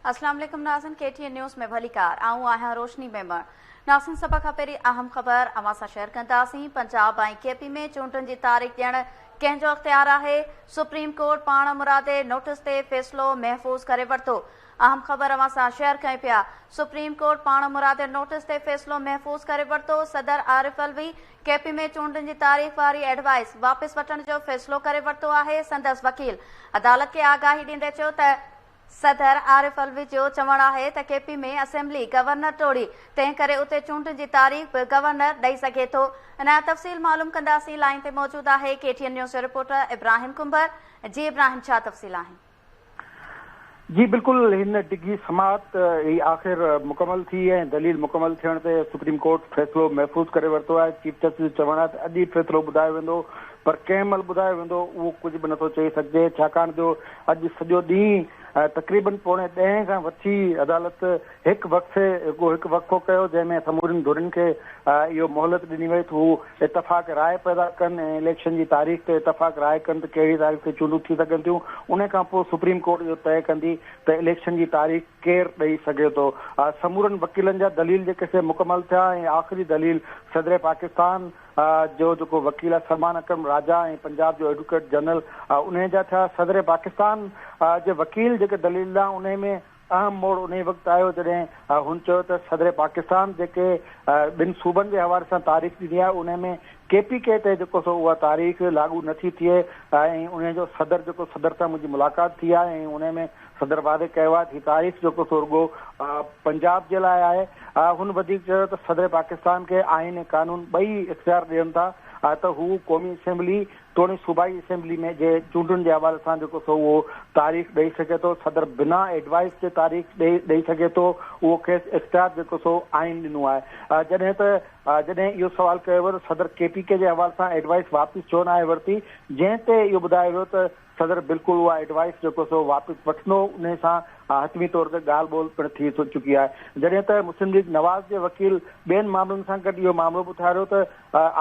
اسلام عليڪم ناظرين ڪي ٽي اين نيوز ۾ ڀليڪار آئون آهيان روشني ميمڻ ناظرين سڀ کان پهرين اهم خبر اوهان سان شيئر ڪنداسين پنجاب ۽ ڪي پي ۾ چونڊن جي تاريخ ڏيڻ ڪنهن جو اختيار آهي سپريم ڪورٽ پاڻ مرادي نوٽس تي فيصلو محفوظ ڪري ورتو اهم خبر اوهان سان شيئر ڪيون پيا سپريم ڪورٽ پاڻ مرادي نوٽس تي فيصلو محفوظ ڪري ورتو صدر عارف علوي ڪي پي ۾ چونڊن جي تاريخ واري ايڊوائس واپس وٺڻ جو فيصلو ڪري ورتو آهي سندس وڪيل عدالت کي آگاهي ڏيندي چيو ته صدر عارف علوي جو چوڻ آهي ته ڪي پي ۾ اسيمبلي گورنر ٽوڙي، تنهن ڪري اتي چونڊن جي تاريخ به گورنر ڏئي سگهي ٿو. ان جا تفصيل معلوم ڪنداسين، لائين تي موجود آهي ڪي ٽي اين نيوز جو رپورٽر ابراهيم ڪنڀر، جي ابراهيم ڇا تفصيل آهن؟ جي بلڪل هن ڊگهي سماعت هي آخر مڪمل ٿي ۽ دليل مڪمل ٿيڻ تي سپريم ڪورٽ فيصلو محفوظ ڪري ورتو آهي، چيف جسٽس جو چوڻ آهي ته اڄ ئي فيصلو ٻڌايو ويندو پر ڪنهن مهل ٻڌايو ويندو اهو ڪجهه به نٿو چئي سگهجي ڇاڪاڻ جو اڄ سڄو ڏينهن تقريبن پوڻي ڏهين کان وٺي عدالت هڪ وقفي هڪ وقفو ڪيو جنهن ۾ سمورين ڌرين کي اهو مهلت ڏني وئي ته هو اتفاق راء پيدا ڪن ۽ اليڪشن جي تاريخ تي اتفاق راء ڪن ته ڪهڙي تاريخ تي چونڊون ٿي سگهن ٿيون ان کان پوء سپريم ڪورٽ اهو طئي ڪندي ته اليڪشن جي تاريخ ڪير ڏئي سگهي ٿو. سمورن وڪيلن جا دليل جيڪي سي مڪمل ٿيا ۽ آخري دليل صدر پاڪستان جو جيڪو وڪيل آهي سلمان اڪرم راجا ۽ پنجاب جو ايڊوڪيٽ جنرل انهي جا ٿيا. صدر پاڪستان جي وڪيل جيڪي دليل ڏنا انهي ۾ اهم موڙ انهي وقت آيو جڏهن هن چيو ته صدر پاڪستان جيڪي ٻن صوبن جي حوالي سان تاريخ ڏني آهي انهي ۾ ڪي پي ڪي تي جيڪو سو اها تاريخ لاڳو نه ٿي ٿئي ۽ انهي جو صدر جيڪو صدر سان منهنجي ملاقات ٿي آهي ۽ انهي ۾ صدر واضح ڪيو آهي ته هي تاريخ جيڪو سو رڳو پنجاب جي لاء آهي. هن وڌيڪ چيو ته صدر پاڪستان کي آئين ۽ قانون ٻئي اختيار ڏين ٿا ته هو قومي اسيمبلي توڻي صوبائي اسيمبلي ۾ جي چونڊن جي حوالي سان جيڪو سو اهو تاريخ ڏئي سگهي ٿو، صدر بنا ايڊوائس جي تاريخ ڏئي سگهي ٿو، اهو کيس اختيار جيڪو سو آئين ڏنو آهي. جڏهن ته جڏهن اهو سوال ڪيو ويو ته صدر ڪي پي ڪي جي حوالي سان ايڊوائس واپس ڇو ناهي ورتي، جنهن تي اهو ٻڌايو ويو ته صدر بلڪل اها ايڊوائس جيڪو سو واپس وٺندو، انهي سان حتمي طور تي ڳالهه ٻولهه پڻ ٿي چڪي آهي. جڏهن ته مسلم ليگ نواز جي وڪيل ٻين معاملن سان گڏ اهو معاملو به اٿاريو ته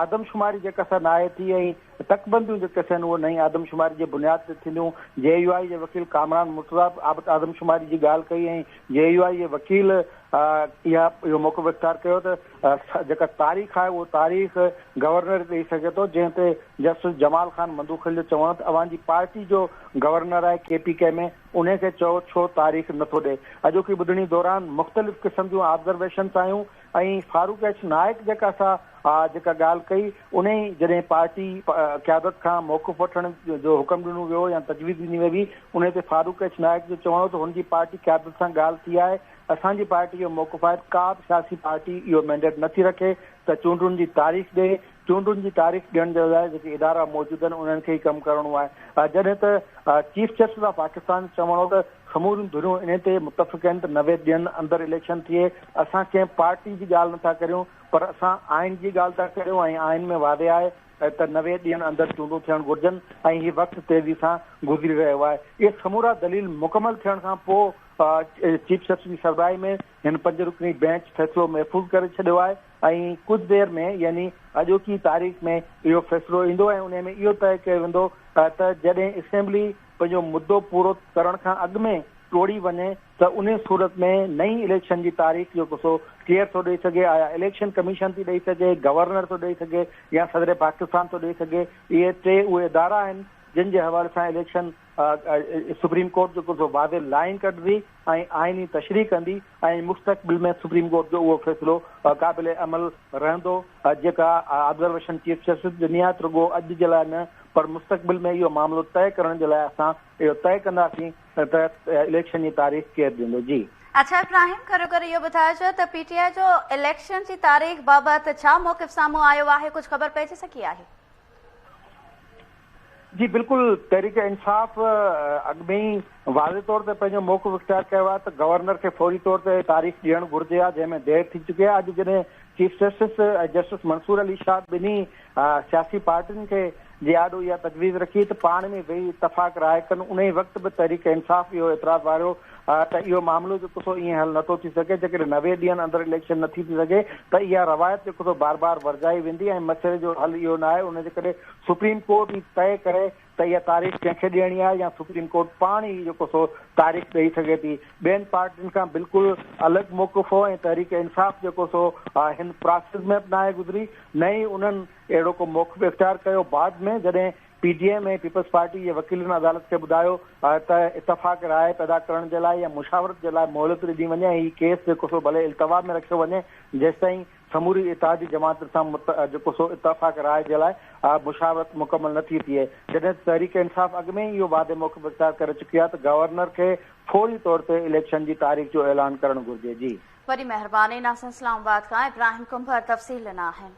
آدمشماري جيڪا سا ناهي ٿي ۽ تڪبنديون جيڪي سين اهي نئين آدمشماري جي بنياد تي ٿينديون. جي يو آء جي وڪيل ڪامران مرتضيٰ به آدمشماري جي ڳالهه ڪئي ۽ جي يو آء جي وڪيل اها اهو موقف اختيار ڪيو ته جيڪا تاريخ آهي اهو تاريخ گورنر ڏئي سگهي ٿو جنهن تي جسٽس جمال خان مندوخيل جو چوڻ هو ته اوهان جي پارٽي جو گورنر آهي ڪي پي ڪي ۾ انهي کي چئو ڇو تاريخ نٿو ڏئي اڄوڪي ٻڌڻي دوران مختلف قسم جون آبزرويشنس آيون ۽ فاروق ايڇ نائڪ جيڪا سا جيڪا ڳالهه ڪئي انهي جڏهن پارٽي قيادت کان موقف وٺڻ جو حڪم ڏنو ويو يا تجويز ڏني وئي هئي انهي تي فاروق ايڇ نائڪ جو چوڻ هو ته هن جي پارٽي قيادت سان ڳالهه ٿي آهي اسان جي پارٽي جو موقف آهي ته ڪا به سياسي پارٽي اهو مينڊيٽ نه ٿي رکي ته چونڊن جي تاريخ ڏئي، چونڊن جي تاريخ ڏيڻ جي لاء جيڪي ادارا موجود آهن انهن کي ئي ڪم ڪرڻو آهي. جڏهن ته چيف جسٽس آف پاڪستان جو چوڻ هو ته سموريون ڌريون انهي تي متفق آهن ته 90 ڏينهن اندر اليڪشن ٿئي، اسان ڪنهن پارٽي جي ڳالهه نه ٿا ڪريون پر اسان آئين جي ڳالهه ٿا ڪريون ۽ آئين ۾ واضح آهي ته 90 ڏينهن اندر چونڊون ٿيڻ گهرجن ۽ هي وقت تيزي سان گذري رهيو آهي. اهي سمورا دليل مڪمل ٿيڻ کان پوء چيف جسٽس جي سربراهي ۾ هن پنج رڪني بئنچ فيصلو محفوظ ڪري ڇڏيو آهي ۽ ڪجهه دير ۾ يعني اڄوڪي تاريخ ۾ اهو فيصلو ايندو ۽ انهي ۾ اهو طئي ڪيو ويندو ته جڏهن اسيمبلي پنهنجو مدو پورو ڪرڻ کان اڳ ۾ ٽوڙي وڃي ته انهي صورت ۾ نئين اليڪشن جي تاريخ جيڪو سو ڪير ٿو ڏئي سگهي آيا اليڪشن ڪميشن ٿي ڏئي سگهي، گورنر ٿو ڏئي سگهي يا صدر پاڪستان ٿو ڏئي سگهي اهي ٽي اهي ادارا آهن جن جي حوالي سان اليڪشن سپريم ڪورٽ جيڪو سو واضح لائين ڪڍندي ۽ آئيني تشريح ڪندي ۽ مستقبل ۾ سپريم ڪورٽ جو اهو فيصلو قابل عمل رهندو جيڪا آبزرويشن چيف جسٽس ڏني آهي ته رڳو اڄ جي لاء نه پر مستقبل ۾ اهو معاملو طئي ڪرڻ جي لاء اسان اهو طئي ڪنداسين ته اليڪشن جي تاريخ ڪير ڏيندو جي. اڇا ابراهيم گهروگهر اهو ٻڌائجو ته پي ٽي آء جو اليڪشن جي تاريخ بابت ڇا موقف سامهون آيو آهي ڪجهه خبر پئجي سگهي آهي؟ جي بلڪل تحريڪ انصاف اڳ ۾ ئي واضح طور تي پنهنجو موقف اختيار ڪيو آهي ته گورنر کي فوري طور تي تاريخ ڏيڻ گهرجي ها جنهن ۾ دير ٿي چڪي آهي اڄ جڏهن chief justice ۽ justice Mansoor Ali Shah ٻنهي سياسي پارٽين کي جي آڏو اها تجويز رکي ته پاڻ ۾ ويهي اتفاق راء ڪن انهي وقت به تحريڪ انصاف اهو اعتراض واريو ته اهو معاملو جيڪو سو ائين حل نٿو ٿي سگهي، جيڪڏهن 90 ڏينهن اندر اليڪشن نٿي ٿي سگهي ته اها روايت جيڪو سو بار بار ورجائي ويندي ۽ مسئلي جو حل اهو ناهي، ان جي ڪري سپريم ڪورٽ ئي طئي ڪري ته اها تاريخ ڪنهن کي ڏيڻي آهي يا سپريم ڪورٽ پاڻ ئي جيڪو سو تاريخ ڏئي سگهي ٿي. ٻين پارٽين کان بلڪل الڳ موقف هو ۽ تحريڪ انصاف جيڪو سو هن پراسيس ۾ به ناهي گذري نه ئي انهن اهڙو ڪو موقف اختيار ڪيو. بعد ۾ جڏهن P D M ۽ peoples party جي وڪيلن عدالت کي ٻڌايو ته اتفاق راء پيدا ڪرڻ جي لاء يا مشاورت جي لاء مهلت ڏني وڃي ۽ هي ڪيس جيڪو سو ڀلي التوا ۾ رکيو وڃي جيستائين سموري اتحادي جماعتن سان جيڪو سو اتفاق راء جي لاء مشاورت مڪمل نه ٿي ٿئي. جڏهن ته تحريڪ انصاف اڳ ۾ ئي اهو واضح موقف اختيار ڪري چڪي آهي ته گورنر کي فوري طور تي اليڪشن جي تاريخ جو اعلان ڪرڻ گهرجي. جي. وڏي مهرباني ناصر اسلام آباد کان ابراهيم ڪنڀر تفصيل ڏنا آهن.